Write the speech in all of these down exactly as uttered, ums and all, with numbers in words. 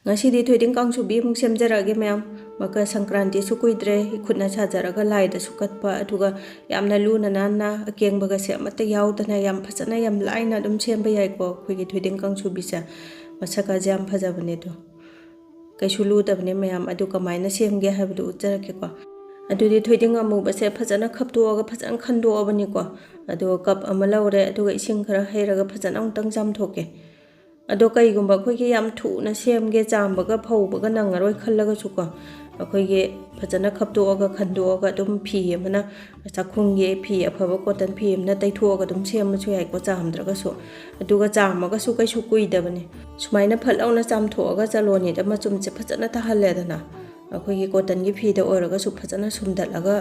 ꯉꯁꯤꯗꯤ ꯊꯣꯏꯗꯤꯡ ꯀꯥꯡꯁꯨꯕꯤ ꯑꯃꯨꯛ ꯁꯦꯝꯖꯔꯛꯑꯒꯦ ꯃꯌꯥꯝ꯫ ꯃꯀꯔ ꯁꯪꯀ꯭ꯔꯥꯟꯇꯤꯁꯨ ꯀꯨꯏꯗ꯭ꯔꯦ, ꯏꯈꯨꯠꯅ ꯁꯥꯖꯔꯒ ꯂꯥꯏꯗꯁꯨ ꯀꯠꯄ, ꯑꯗꯨꯒ ꯌꯥꯝꯅ ꯂꯨꯅ ꯅꯥꯟꯅ ꯑꯀꯦꯡꯕꯒꯁꯦ ꯑꯃꯠꯇ ꯌꯥꯎꯗꯅ ꯌꯥꯝ ꯐꯖꯅ ꯌꯥꯝ ꯂꯥꯏꯅ ꯑꯗꯨꯝ ꯁꯦꯝꯕ ꯌꯥꯏꯀꯣ ꯑꯩꯈꯣꯏꯒꯤ ꯊꯣꯏꯗꯤꯡ ꯀꯥꯡꯁꯨꯕꯤꯁꯦ꯫ ꯃꯁꯛꯀꯁꯦ ꯌꯥꯝ ꯐꯖꯕꯅꯦ ꯑꯗꯣ꯫ ꯀꯩꯁꯨ ꯂꯨꯗꯕꯅꯦ ꯃꯌꯥꯝ꯫ ꯑꯗꯨ ꯀꯃꯥꯏꯅ ꯁꯦꯝꯒꯦ ꯍꯥꯏꯕꯗꯨ ꯎꯠꯆꯔꯛꯀꯦꯀꯣ꯫ ꯑꯗꯨꯗꯤ ꯊꯣꯏꯗꯤꯡ ꯑꯃꯨꯕꯁꯦ ꯐꯖꯅ ꯈꯞꯇꯣꯛꯑꯒ ꯐꯖꯅ ꯈꯟꯗꯣꯛꯑꯕꯅꯤꯀꯣ꯫ ꯑꯗꯨꯒ ꯀꯞ ꯑꯃ ꯂꯧꯔꯦ, ꯑꯗꯨꯒ ꯏꯁꯤꯡ ꯈꯔ ꯍꯩꯔꯒ ꯐꯖꯅ ꯑꯃꯨꯛꯇꯪ ꯆꯥꯝꯊꯣꯛꯀꯦ꯫ ꯑꯗꯣ ꯀꯩꯒꯨꯝꯕ ꯑꯩꯈꯣꯏꯒꯤ ꯌꯥꯝ ꯊꯨꯅ ꯁꯦꯝꯒꯦ, ꯆꯥꯝꯕꯒ ꯐꯧꯕꯒ ꯅꯪꯉꯔꯣꯏ ꯈꯜꯂꯒꯁꯨꯀꯣ, ꯑꯩꯈꯣꯏꯒꯤ ꯐꯖꯅ ꯈꯞꯇꯣꯛꯑꯒ ꯈꯟꯗꯣꯛꯑꯒ ꯑꯗꯨꯝ ꯐꯤ ꯑꯃꯅ, ꯆꯥꯛꯈꯨꯝꯒꯤ ꯐꯤ ꯑꯐꯕ cotton ꯐꯤ ꯑꯃꯅ ꯇꯩꯊꯣꯛꯑꯒ ꯑꯗꯨꯝ ꯁꯦꯝꯃꯁꯨ ꯌꯥꯏꯀꯣ, ꯆꯥꯝꯗ꯭ꯔꯒꯁꯨ꯫ ꯑꯗꯨꯒ ꯆꯥꯝꯃꯒꯁꯨ ꯀꯩꯁꯨ ꯀꯨꯏꯗꯕꯅꯦ꯫ ꯁꯨꯃꯥꯏꯅ ꯐꯠ ꯂꯥꯎꯅ ꯆꯥꯝꯊꯣꯛꯑꯒ ꯆꯂꯣꯅꯤꯗ ꯃꯆꯨꯝꯁꯦ ꯐꯖꯅ ꯇꯥꯍꯜꯂꯦꯗꯅ꯫ ꯑꯩꯈꯣꯏꯒꯤ cottonꯒꯤ ꯐꯤꯗ ꯑꯣꯏꯔꯒꯁꯨ ꯐꯖꯅ ꯁꯨꯝꯗꯠꯂꯒ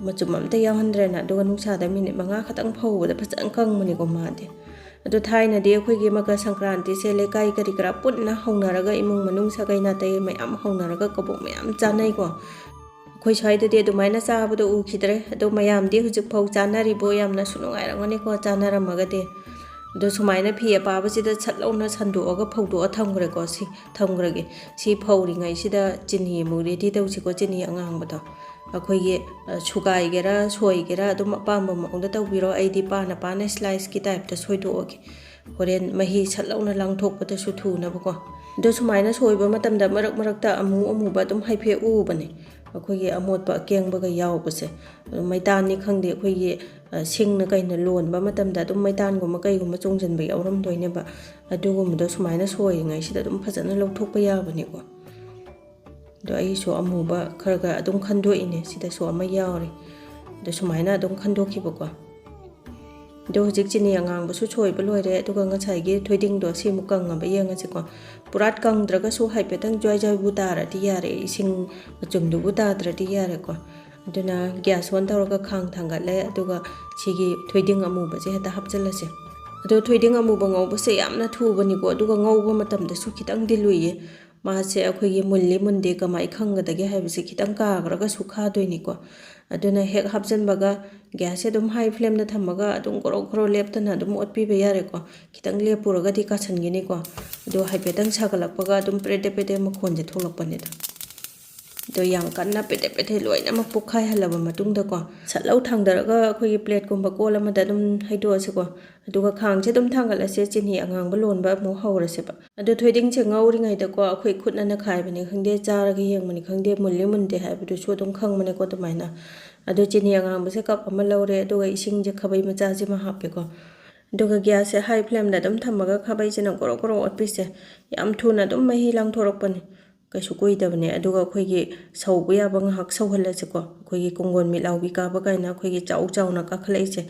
ꯃꯆꯨꯝ ꯑꯝꯇ ꯌꯥꯎꯍꯟꯗ꯭ꯔꯦꯅ꯫ ꯑꯗꯨꯒ ꯅꯨꯡꯁꯥꯗ ꯃꯤꯅꯤꯠ ꯃꯉꯥ ꯈꯛꯇꯪ ꯐꯧꯕꯗ ꯐꯖꯅ ꯀꯪꯕꯅꯤꯀꯣ ꯃꯥꯗꯤ꯫ ꯑꯗꯣ ꯊꯥꯏꯅꯗꯤ ꯑꯩꯈꯣꯏꯒꯤ ꯃꯀꯔ ꯁꯪꯀ꯭ꯔꯥꯟꯇꯤꯁꯦ ꯂꯩꯀꯥꯏ ꯀꯔꯤ ꯀꯔꯥ ꯄꯨꯟꯅ ꯍꯧꯅꯔꯒ, ꯏꯃꯨꯡ ꯃꯅꯨꯡ ꯁꯥꯒꯩ ꯅꯥꯇꯩ ꯃꯌꯥꯝ ꯍꯧꯅꯔꯒ ꯀꯕꯣꯛ ꯃꯌꯥꯝ ꯆꯥꯅꯩꯀꯣ꯫ ꯑꯩꯈꯣꯏ ꯁ꯭ꯋꯥꯏꯗꯗꯤ ꯑꯗꯨꯃꯥꯏꯅ ꯆꯥꯕꯗꯣ ꯎꯈꯤꯗ꯭ꯔꯦ꯫ ꯑꯗꯣ ꯃꯌꯥꯝꯗꯤ ꯍꯧꯖꯤꯛꯐꯥꯎ ꯆꯥꯅꯔꯤꯕꯣ? ꯌꯥꯝꯅꯁꯨ ꯅꯨꯡꯉꯥꯏꯔꯝꯒꯅꯤꯀꯣ ꯆꯥꯅꯔꯝꯃꯒꯗꯤ꯫ ꯑꯗꯣ ꯁꯨꯃꯥꯏꯅ ꯐꯤ ꯑꯄꯥꯕꯁꯤꯗ ꯁꯠ ꯂꯧꯅ ꯁꯟꯗꯣꯛꯑꯒ ꯐꯧꯗꯣꯛꯑ ꯊꯝꯈ꯭ꯔꯦꯀꯣ꯫ ꯁꯤ ꯊꯝꯈ꯭ꯔꯒꯦ꯫ ꯁꯤ ꯐꯧꯔꯤꯉꯩꯁꯤꯗ ꯆꯤꯅꯤ ꯑꯃꯨꯛ ready ꯇꯧꯁꯤꯀꯣ, ꯆꯤꯅꯤ ꯑꯉꯥꯡꯕꯗꯣ꯫ ꯑꯩꯈꯣꯏꯒꯤ, ꯑ, ꯁꯨꯒꯥꯏꯒꯦꯔꯥ, ꯁꯣꯏꯒꯦꯔꯥ, ꯑꯗꯨꯝ ꯑꯄꯥꯝꯕ ꯃꯑꯣꯡꯗ ꯇꯧꯕꯤꯔꯣ꯫ ꯑꯩꯗꯤ ꯄꯥꯅ ꯄꯥꯅ sliceꯀꯤ typeꯇ ꯁꯣꯏꯗꯣꯛꯑꯒꯦ꯫ ꯍꯣꯔꯦꯟ ꯃꯍꯤ ꯁꯠ ꯂꯧꯅ ꯂꯥꯡꯊꯣꯛꯄꯗꯁꯨ ꯊꯨꯅꯕꯀꯣ꯫ ꯑꯗꯣ ꯁꯨꯃꯥꯏꯅ ꯁꯣꯏꯕ ꯃꯇꯝꯗ ꯃꯔꯛ ꯃꯔꯛꯇ ꯑꯃꯨ ꯑꯃꯨꯕ ꯑꯗꯨꯝ ꯍꯥꯏꯐꯦꯠ ꯎꯕꯅꯦ, ꯑꯩꯈꯣꯏꯒꯤ ꯑꯃꯣꯠꯄ ꯑꯀꯦꯡꯕꯒ ꯌꯥꯎꯕꯁꯦ꯫ ꯑꯗꯨ ꯃꯩꯇꯥꯟꯅꯤ ꯈꯪꯗꯦ, ꯑꯩꯈꯣꯏꯒꯤ, ꯑ, ꯁꯤꯡꯅ ꯀꯩꯅ ꯂꯣꯟꯕ ꯃꯇꯝꯗ ꯑꯗꯨꯝ ꯃꯩꯇꯥꯟꯒꯨꯝꯕ ꯀꯩꯒꯨꯝꯕ ꯆꯣꯡꯁꯤꯟꯕ ꯌꯥꯎꯔꯝꯗꯣꯏꯅꯦꯕ꯫ ꯑꯗꯨꯒꯨꯝꯕꯗꯣ ꯁꯨꯃꯥꯏꯅ ꯁꯣꯏꯔꯤꯉꯩꯁꯤꯗ ꯑꯗꯨꯝ ꯐꯖꯅ ꯂꯧꯊꯣꯛꯄ ꯌꯥꯕꯅꯦꯀꯣ꯫ ꯑꯗꯣ ꯑꯩꯁꯨ ꯑꯃꯨꯕ ꯈꯔ ꯈꯔ ꯑꯗꯨꯝ ꯈꯟꯗꯣꯛꯏꯅꯦ꯫ ꯁꯤꯗꯁꯨ ꯑꯃ ꯌꯥꯎꯔꯦ꯫ ꯑꯗꯣ ꯁꯨꯃꯥꯏꯅ ꯑꯗꯨꯝ ꯈꯟꯗꯣꯛꯈꯤꯕꯀꯣ꯫ ꯑꯗꯣ ꯍꯧꯖꯤꯛ ꯆꯤꯅꯤ ꯑꯉꯥꯡꯕꯁꯨ ꯁꯣꯏꯕ ꯂꯣꯏꯔꯦ꯫ ꯑꯗꯨꯒ ꯉꯁꯥꯏꯒꯤ ꯊꯣꯏꯗꯤꯡꯗꯣ ꯁꯤ ꯑꯃꯨꯛ ꯀꯪꯉꯕ ꯌꯦꯡꯉꯁꯤꯀꯣ꯫ ꯄꯨꯔꯥ ꯀꯪꯗ꯭ꯔꯒꯁꯨ ꯍꯥꯏꯐꯦꯠꯇꯪ ꯖ꯭ꯋꯥꯏ ꯖ꯭ꯋꯥꯏꯕꯨ ꯇꯥꯔꯗꯤ ꯌꯥꯔꯦ, ꯏꯁꯤꯡ ꯃꯆꯨꯝꯗꯨꯕꯨ ꯇꯥꯗ꯭ꯔꯗꯤ ꯌꯥꯔꯦꯀꯣ꯫ ꯑꯗꯨꯅ gas on ꯇꯧꯔꯒ ꯈꯥꯡ ꯊꯥꯡꯒꯠꯂꯦ꯫ ꯑꯗꯨꯒ ꯁꯤꯒꯤ ꯊꯣꯏꯗꯤꯡ ꯑꯃꯨꯕꯁꯦ ꯍꯦꯛꯇ ꯍꯥꯞꯆꯤꯜꯂꯁꯦ꯫ ꯑꯗꯣ ꯊꯣꯏꯗꯤꯡ ꯑꯃꯨꯕ ꯉꯧꯕꯁꯦ ꯌꯥꯝꯅ ꯊꯨꯕꯅꯤꯀꯣ, ꯑꯗꯨꯒ ꯉꯧꯕ ꯃꯇꯝꯗꯁꯨ ꯈꯤꯇꯪꯗꯤ ꯂꯨꯏꯌꯦ꯫ ꯃꯥꯁꯦ ꯑꯩꯈꯣꯏꯒꯤ ꯃꯨꯜꯂꯤ ꯃꯨꯟꯗꯦ ꯀꯃꯥꯏ ꯈꯪꯒꯗꯒꯦ ꯍꯥꯏꯕꯁꯦ ꯈꯤꯇꯪ ꯀꯥꯈ꯭ꯔꯒꯁꯨ ꯈꯥꯗꯣꯏꯅꯤꯀꯣ꯫ ꯑꯗꯨꯅ ꯍꯦꯛ ꯍꯥꯞꯆꯤꯟꯕꯒ ꯒ꯭ꯌꯥꯁꯁꯦ ꯑꯗꯨꯝ ꯍꯥꯏ ꯐ꯭ꯂꯦꯝꯗ ꯊꯝꯃꯒ ꯑꯗꯨꯝ ꯒꯣꯔꯣ ꯒꯣꯔꯣ ꯂꯦꯞꯇꯅ ꯑꯗꯨꯝ ꯑꯣꯠꯄꯤꯕ ꯌꯥꯔꯦꯀꯣ꯫ ꯈꯤꯇꯪ ꯂꯦꯞꯄꯨꯔꯒꯗꯤ ꯀꯥꯁꯟꯒꯤꯅꯤꯀꯣ꯫ ꯑꯗꯣ ꯍꯥꯏꯐꯦꯠꯇꯪ ꯁꯥꯒꯠꯂꯛꯄꯒ ꯑꯗꯨꯝ ꯄ꯭ꯔꯦꯗꯦ ꯄ꯭ꯔꯦꯗꯦ ꯃꯈꯣꯟꯁꯦ ꯊꯣꯛꯂꯛꯄꯅꯤꯗ꯫ ꯑꯗꯣ ꯌꯥꯝ ꯀꯟꯅ ꯄꯦꯗꯦ ꯄꯦꯗꯦ ꯂꯣꯏꯅꯃꯛ ꯄꯣꯛꯈꯥꯏꯍꯜꯂꯕ ꯃꯇꯨꯡꯗꯀꯣ, ꯁꯠ ꯂꯧ ꯊꯥꯡꯗꯔꯒ ꯑꯩꯈꯣꯏꯒꯤ ꯄ꯭ꯂꯦꯠꯀꯨꯝꯕ ꯀꯣꯜ ꯑꯃꯗ ꯑꯗꯨꯝ ꯍꯩꯗꯣꯛꯑꯁꯤꯀꯣ꯫ ꯑꯗꯨꯒ ꯈꯥꯡꯁꯦ ꯑꯗꯨꯝ ꯊꯥꯡꯒꯠꯂꯁꯦ, ꯆꯤꯅꯤ ꯑꯉꯥꯡꯕ ꯂꯣꯟꯕ ꯑꯃꯨꯛ ꯍꯧꯔꯁꯦꯕ꯫ ꯑꯗꯣ ꯊꯣꯏꯗꯤꯡꯁꯦ ꯉꯧꯔꯤꯉꯩꯗꯀꯣ, ꯑꯩꯈꯣꯏ ꯈꯨꯠꯅ ꯅꯈꯥꯏꯕꯅꯤ ꯈꯪꯗꯦ, ꯆꯥꯔꯒ ꯌꯦꯡꯕꯅꯤ ꯈꯪꯗꯦ, ꯃꯨꯜꯂꯤ ꯃꯨꯟꯗꯦ ꯍꯥꯏꯕꯗꯨꯁꯨ ꯑꯗꯨꯝ ꯈꯪꯕꯅꯦꯀꯣ ꯑꯗꯨꯃꯥꯏꯅ꯫ ꯑꯗꯣ ꯆꯤꯅꯤ ꯑꯉꯥꯡꯕꯁꯦ ꯀꯞ ꯑꯃ ꯂꯧꯔꯦ, ꯑꯗꯨꯒ ꯏꯁꯤꯡꯁꯦ ꯈꯥꯕꯩ ꯃꯆꯥꯁꯤꯃ ꯍꯥꯞꯄꯦꯀꯣ꯫ ꯑꯗꯨꯒ ꯒ꯭ꯌꯥꯁꯁꯦ ꯍꯥꯏ ꯐ꯭ꯂꯦꯝꯗ ꯑꯗꯨꯝ ꯊꯝꯃꯒ ꯈꯥꯕꯩꯁꯤꯅ ꯒꯣꯔꯣ ꯒꯣꯔꯣ ꯑꯣꯠꯄꯤꯁꯦ꯫ ꯌꯥꯝ ꯊꯨꯅ ꯑꯗꯨꯝ ꯃꯍꯤ ꯂꯥꯡꯊꯣꯔꯛꯄꯅꯦ, ꯀꯩꯁꯨ ꯀꯨꯏꯗꯕꯅꯦ꯫ ꯑꯗꯨꯒ ꯑꯩꯈꯣꯏꯒꯤ ꯁꯧꯕ ꯌꯥꯕ ꯉꯥꯏꯍꯥꯛ ꯁꯧꯍꯜꯂꯁꯤꯀꯣ꯫ ꯑꯩꯈꯣꯏꯒꯤ ꯀꯣꯡꯒꯣꯟ ꯃꯤꯠꯂꯥꯎꯕꯤ ꯀꯥꯕ ꯀꯥꯏꯅ ꯑꯩꯈꯣꯏꯒꯤ ꯆꯥꯎ ꯆꯥꯎꯅ ꯀꯥꯈꯠꯂꯛꯏꯁꯦ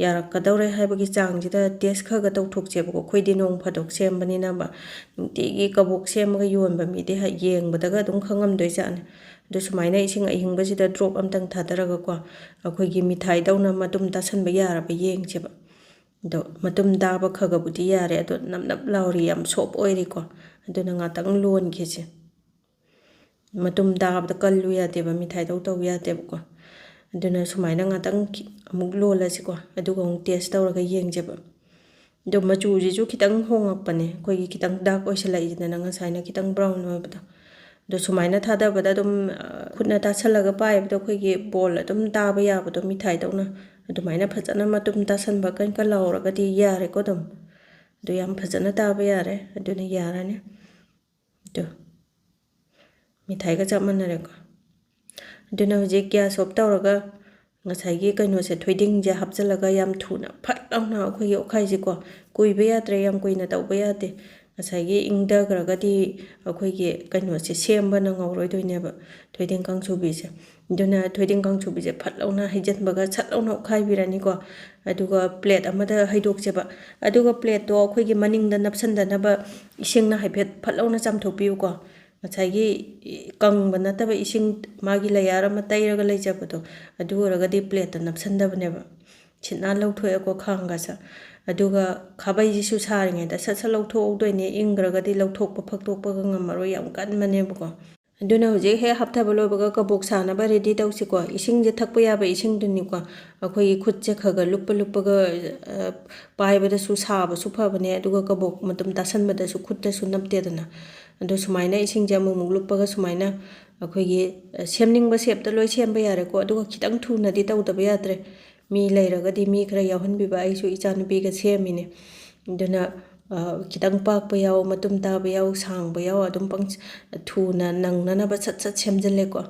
ꯌꯥꯔꯛꯀꯗꯧꯔꯦ ꯍꯥꯏꯕꯒꯤ ꯆꯥꯡꯁꯤꯗ ꯇꯦꯁ ꯈꯔ ꯈꯔ ꯇꯧꯊꯣꯛꯁꯦꯕꯀꯣ꯫ ꯑꯩꯈꯣꯏꯗꯤ ꯅꯣꯡ ꯐꯥꯗꯣꯛ ꯁꯦꯝꯕꯅꯤꯅ ꯕ-, ꯅꯨꯡꯇꯤꯒꯤ ꯀꯕꯣꯛ ꯁꯦꯝꯃꯒ ꯌꯣꯟꯕ ꯃꯤꯗꯤ ꯍꯥꯏ-, ꯌꯦꯡꯕꯗꯒ ꯑꯗꯨꯝ ꯈꯪꯉꯝꯗꯣꯏꯖꯥꯠꯅꯤ꯫ ꯑꯗꯨ ꯁꯨꯃꯥꯏꯅ ꯏꯁꯤꯡ ꯑꯏꯪꯕꯁꯤꯗ ꯗ꯭ꯔꯣꯞ ꯑꯝꯇꯪ ꯊꯥꯗꯔꯒꯀꯣ, ꯑꯩꯈꯣꯏꯒꯤ ꯃꯤꯊꯥꯏꯗꯧꯅ ꯃꯇꯨꯝ ꯇꯥꯁꯟꯕ ꯌꯥꯔꯕ ꯌꯦꯡꯁꯦꯕ꯫ ꯑꯗꯣ ꯃꯇꯨꯝ ꯇꯥꯕ ꯈꯔ ꯈꯔꯕꯨꯗꯤ ꯌꯥꯔꯦ, ꯑꯗꯣ ꯅꯞ ꯅꯞ ꯂꯥꯎꯔꯤ, ꯌꯥꯝ ꯁꯣꯞ ꯑꯣꯏꯔꯤꯀꯣ꯫ ꯑꯗꯨꯅ ꯉꯥꯛꯇꯪ ꯂꯣꯟꯈꯤꯁꯦ꯫ ꯃꯇꯨꯝ ꯇꯥꯕꯗ ꯀꯜꯂꯨ ꯌꯥꯗꯦꯕ, ꯃꯤꯊꯥꯏꯗꯧ ꯇꯧ ꯌꯥꯗꯦꯕꯀꯣ꯫ ꯑꯗꯨꯅ ꯁꯨꯃꯥꯏꯅ ꯉꯥꯛꯇꯪ ꯈꯤ-, ꯑꯃꯨꯛ ꯂꯣꯜꯂꯁꯤꯀꯣ, ꯑꯗꯨꯒ ꯑꯃꯨꯛ ꯇꯦꯁ ꯇꯧꯔꯒ ꯌꯦꯡꯁꯦꯕ꯫ ꯑꯗꯣ ꯃꯆꯨꯁꯤꯁꯨ ꯈꯤꯇꯪ ꯍꯣꯡꯉꯛꯄꯅꯦ, ꯑꯩꯈꯣꯏꯒꯤ ꯈꯤꯇꯪ ꯗꯥꯔꯛ ꯑꯣꯏꯁꯜꯂꯛꯏꯗꯅ, ꯉꯁꯥꯏꯅ ꯈꯤꯇꯪ ꯕ꯭ꯔꯥꯎꯟ ꯑꯣꯏꯕꯗꯣ꯫ ꯑꯗꯣ ꯁꯨꯃꯥꯏꯅ ꯊꯥꯗꯕꯗ ꯑꯗꯨꯝ, ꯑ, ꯈꯨꯠꯅ ꯇꯥꯁꯜꯂꯒ ꯄꯥꯏꯕꯗꯣ ꯑꯩꯈꯣꯏꯒꯤ ꯕꯣꯜ ꯑꯗꯨꯝ ꯇꯥꯕ ꯌꯥꯕꯗꯣ, ꯃꯤꯊꯥꯏꯗꯧꯅ꯫ ꯑꯗꯨꯃꯥꯏꯅ ꯐꯖꯅ ꯃꯇꯨꯝ ꯇꯥꯁꯟꯕ ꯀꯟ ꯀꯟ ꯂꯥꯎꯔꯒꯗꯤ ꯌꯥꯔꯦꯀꯣ ꯑꯗꯨꯝ꯫ ꯑꯗꯨ ꯌꯥꯝ ꯐꯖꯅ ꯇꯥꯕ ꯌꯥꯔꯦ, ꯑꯗꯨꯅ ꯌꯥꯔꯅꯤ꯫ ꯑꯗꯨ ꯃꯤꯊꯥꯏꯒ ꯆꯞ ꯃꯥꯟꯅꯔꯦꯀꯣ꯫ ꯑꯗꯨꯅ ꯍꯧꯖꯤꯛ ꯒ꯭ꯌꯥꯁ ꯑꯣꯐ ꯇꯧꯔꯒ ꯉꯁꯥꯏꯒꯤ ꯀꯩꯅꯣꯁꯦ, ꯊꯣꯏꯗꯤꯡꯁꯦ ꯍꯥꯞꯆꯤꯜꯂꯒ ꯌꯥꯝ ꯊꯨꯅ ꯐꯠ ꯂꯥꯎꯅ ꯑꯩꯈꯣꯏꯒꯤ ꯑꯣꯠꯈꯥꯏꯁꯤꯀꯣ꯫ ꯀꯨꯏꯕ ꯌꯥꯗ꯭ꯔꯦ, ꯌꯥꯝ ꯀꯨꯏꯅ ꯇꯧꯕ ꯌꯥꯗꯦ꯫ ꯉꯁꯥꯏꯒꯤ ꯏꯪꯊꯈ꯭ꯔꯒꯗꯤ ꯑꯩꯈꯣꯏꯒꯤ ꯀꯩꯅꯣꯁꯦ ꯁꯦꯝꯕ ꯅꯪꯍꯧꯔꯣꯏꯗꯣꯏꯅꯦꯕ, ꯊꯣꯏꯗꯤꯡ ꯀꯥꯡꯁꯨꯕꯤꯁꯦ꯫ ꯑꯗꯨꯅ ꯊꯣꯏꯗꯤꯡ ꯀꯥꯡꯁꯨꯕꯤꯁꯦ ꯐꯠ ꯂꯥꯎꯅ ꯍꯩꯖꯤꯟꯕꯒ ꯁꯠ ꯂꯥꯎꯅ ꯑꯣꯠꯈꯥꯏꯕꯤꯔꯅꯤꯀꯣ꯫ ꯑꯗꯨꯒ ꯄ꯭ꯂꯦꯠ ꯑꯃꯗ ꯍꯩꯗꯣꯛꯁꯦꯕ꯫ ꯑꯗꯨꯒ ꯄ꯭ꯂꯦꯠꯇꯣ ꯑꯩꯈꯣꯏꯒꯤ ꯃꯅꯤꯡꯗ ꯅꯞꯁꯟꯗꯅꯕ ꯏꯁꯤꯡꯅ ꯍꯥꯏꯐꯦꯠ ꯐꯠ ꯂꯥꯎꯅ ꯆꯥꯝꯊꯣꯛꯄꯤꯌꯨꯀꯣ꯫ ꯉꯁꯥꯏꯒꯤ ꯀꯪꯕ ꯅꯠꯇꯕ ꯏꯁꯤꯡ, ꯃꯥꯒꯤ ꯂꯦꯌꯔ ꯑꯃ ꯇꯩꯔꯒ ꯂꯩꯖꯕꯗꯣ, ꯑꯗꯨ ꯑꯣꯏꯔꯒꯗꯤ ꯄ꯭ꯂꯦꯠꯇ ꯅꯞꯁꯟꯗꯕꯅꯦꯕ꯫ ꯁꯤꯠ ꯅꯥꯟ ꯂꯧꯊꯣꯛꯑꯦꯀꯣ ꯈꯥꯡꯒꯁꯦ꯫ ꯑꯗꯨꯒ ꯈꯥꯕꯩꯁꯤꯁꯨ ꯁꯥꯔꯤꯉꯩꯗ ꯁꯠ ꯁꯠ ꯂꯧꯊꯣꯛꯍꯧꯗꯣꯏꯅꯦ, ꯏꯪꯈ꯭ꯔꯒꯗꯤ ꯂꯧꯊꯣꯛꯄ ꯐꯛꯇꯣꯛꯄꯒ ꯉꯝꯃꯔꯣꯏ, ꯌꯥꯝ ꯀꯟꯕꯅꯦꯕꯀꯣ꯫ ꯑꯗꯨꯅ ꯍꯧꯖꯤꯛ ꯍꯦꯛ ꯍꯥꯞꯊꯕ ꯂꯣꯏꯕꯒ ꯀꯕꯣꯛ ꯁꯥꯅꯕ ready ꯇꯧꯁꯤꯀꯣ꯫ ꯏꯁꯤꯡꯁꯦ ꯊꯛꯄ ꯌꯥꯕ ꯏꯁꯤꯡꯗꯨꯅꯤꯀꯣ꯫ ꯑꯩꯈꯣꯏꯒꯤ ꯈꯨꯠꯁꯦ ꯈꯔ ꯈꯔ ꯂꯨꯞꯄ ꯂꯨꯞꯄꯒ, ꯑ, ꯄꯥꯏꯕꯗꯁꯨ ꯁꯥꯕꯁꯨ ꯐꯕꯅꯦ, ꯑꯗꯨꯒ ꯀꯕꯣꯛ ꯃꯇꯨꯝ ꯇꯥꯁꯟꯕꯗꯁꯨ ꯈꯨꯠꯇꯁꯨ ꯅꯞꯇꯦꯗꯅ꯫ ꯑꯗꯣ ꯁꯨꯃꯥꯏꯅ ꯏꯁꯤꯡꯁꯦ ꯑꯃꯨꯛ ꯑꯃꯨꯛ ꯂꯨꯞꯄꯒ ꯁꯨꯃꯥꯏꯅ ꯑꯩꯈꯣꯏꯒꯤ, ꯑ, ꯁꯦꯝꯅꯤꯡꯕ shapeꯇ ꯂꯣꯏ ꯁꯦꯝꯕ ꯌꯥꯔꯦꯀꯣ꯫ ꯑꯗꯨꯒ ꯈꯤꯇꯪ ꯊꯨꯅꯗꯤ ꯇꯧꯗꯕ ꯌꯥꯗ꯭ꯔꯦ꯫ ꯃꯤ ꯂꯩꯔꯒꯗꯤ ꯃꯤ ꯈꯔ ꯌꯥꯎꯍꯟꯕꯤꯕ꯫ ꯑꯩꯁꯨ ꯏꯆꯥꯅꯨꯄꯤꯒ ꯁꯦꯝꯃꯤꯅꯦ꯫ ꯑꯗꯨꯅ, ꯑ, ꯈꯤꯇꯪ ꯄꯥꯛꯄ ꯌꯥꯎ, ꯃꯇꯨꯝ ꯇꯥꯕ ꯌꯥꯎ, ꯁꯥꯡꯕ ꯌꯥꯎ, ꯑꯗꯨꯝ ꯄꯪ-, ꯊꯨꯅ ꯅꯪꯅꯅꯕ ꯁꯠ ꯁꯠ ꯁꯦꯝꯖꯤꯜꯂꯦꯀꯣ꯫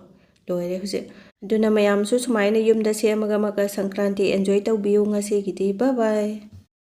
ꯂꯣꯏꯔꯦ ꯍꯧꯖꯤꯛ꯫ ꯑꯗꯨꯅ ꯃꯌꯥꯝꯁꯨ ꯁꯨꯃꯥꯏꯅ ꯌꯨꯝꯗ ꯁꯦꯝꯃꯒ ꯃꯀꯔ ꯁꯪꯀ꯭ꯔꯥꯟꯇꯤ enjoy ꯇꯧꯕꯤꯌꯨ꯫ ꯉꯁꯤꯒꯤꯗꯤ bye bye꯫